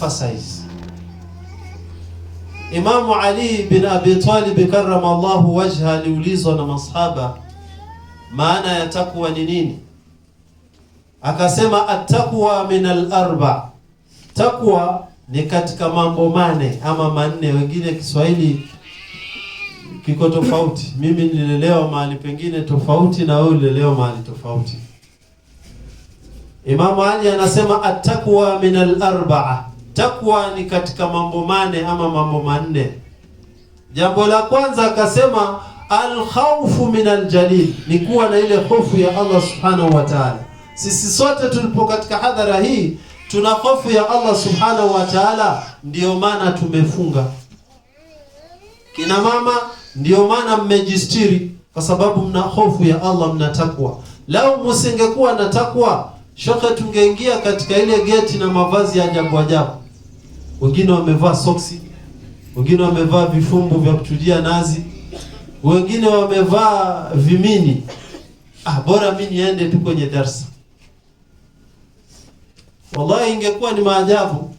Emphasize. Imamu Ali bin Abi Talib karramallahu wajha aliulizwa na masahaba maana ya takwa ni nini? Akasema attaqwa min al-arba, takwa ni katika mambo mane ama manne. Wengine Kiswahili kiko tofauti. Mimi nililelewa mahali pengine tofauti na wewe ulilelewa mahali tofauti. Imamu Ali anasema attaqwa min al-arba'a, takwa ni katika mambo mane ama mambo manne. Jambo la kwanza akasema alkhawfu min aljalil, ni kuwa na ile hofu ya Allah subhanahu wa ta'ala. Sisi sote tulipo katika hadhara hii tuna hofu ya Allah subhanahu wa ta'ala, ndiyo maana tumefunga. Kina mama, ndiyo maana mmejistiri, kwa sababu mna hofu ya Allah, mna takwa. Lau musingekuwa na takwa, shoke, tungeingia katika ile geti na mavazi ya ajabu ajabu. Wengine wamevaa soksi, wengine wamevaa vifumbu vya kuchujia nazi, wengine wamevaa vimini. Ah, bora mimi niende tu kwenye darsa. Wallahi, ingekuwa ni maajabu.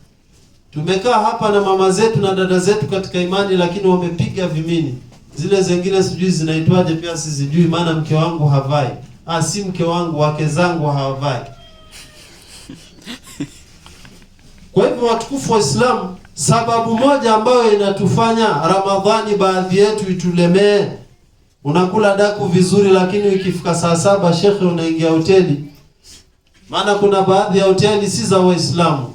Tumekaa hapa na mama zetu na dada zetu katika imani, lakini wamepiga vimini. Zile zingine sijui zinaitwaje, pia sizijui, maana mke wangu havai. Ah, si mke wangu, wake zangu hawavai. Kwa hivyo watukufu wa Islam, sababu moja ambayo inatufanya Ramadhani baadhi yetu itulemee, unakula daku vizuri, lakini ikifika saa saba shekhe, unaingia hoteli. Maana kuna baadhi ya hoteli si za Waislamu,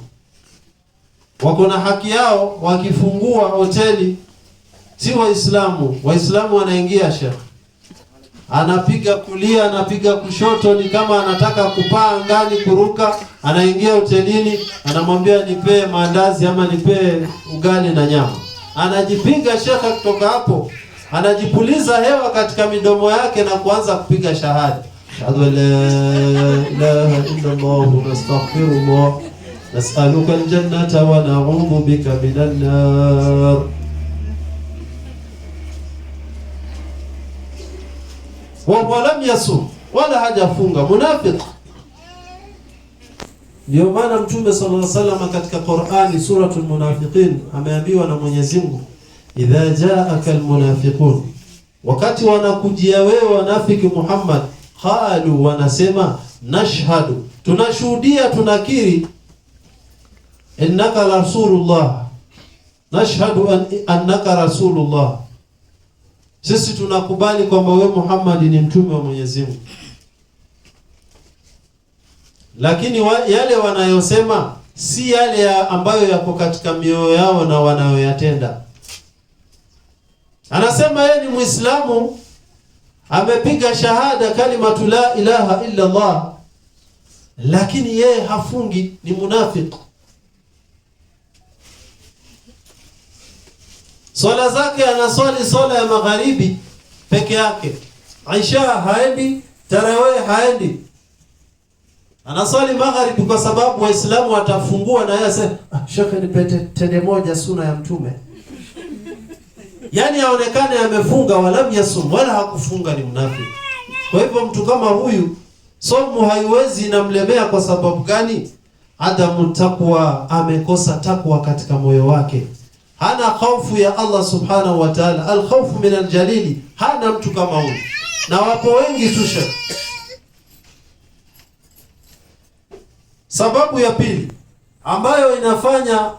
wako na haki yao, wakifungua hoteli si Waislamu, Waislamu wanaingia shekhe, anapiga kulia, anapiga kushoto, ni kama anataka kupaa angani kuruka. Anaingia hotelini, anamwambia nipee maandazi ama nipee ugali na nyama. Anajipiga shekhe, kutoka hapo anajipuliza hewa katika midomo yake na kuanza kupiga shahada, ashhadu an la ilaha illa Allah nastaghfirullah nas'aluka aljannata wa na'udhu bika minan nar. Wa huwa lam yasum, wala hajafunga, munafiq. Ndio maana Mtume sallallahu alaihi wasallam katika Qur'ani suratul Munafiqin ameambiwa na Mwenyezi Mungu, idha jaaka almunafiqun, wakati wanakujia wewe wanafiki Muhammad, qalu, wanasema nashhadu, tunashuhudia, tunakiri, innaka rasulullah, nashhadu annaka rasulullah, sisi tunakubali kwamba wewe Muhammad ni mtume wa Mwenyezi Mungu. Lakini yale wanayosema si yale ambayo yako katika mioyo yao na wanayoyatenda. Anasema yeye ni Muislamu, amepiga shahada kalimatu la ilaha illa Allah, lakini yeye hafungi, ni munafiki. Swala zake anaswali swala ya magharibi peke yake, Isha haendi, tarawih haendi, anaswali magharibi kwa sababu Waislamu watafungua na yeye asema, ah, shekhe nipe tende moja suna ya Mtume. Yaani aonekane amefunga, walam yasum, wala hakufunga, ni mnafiki. Kwa hivyo mtu kama huyu somu haiwezi inamlemea. Kwa sababu gani? Adamu takwa, amekosa takwa katika moyo wake, hana khaufu ya Allah subhanahu wa ta'ala, alkhaufu min aljalili, hana mtu kama huyu, na wapo wengi tu shekhe. Sababu ya pili ambayo inafanya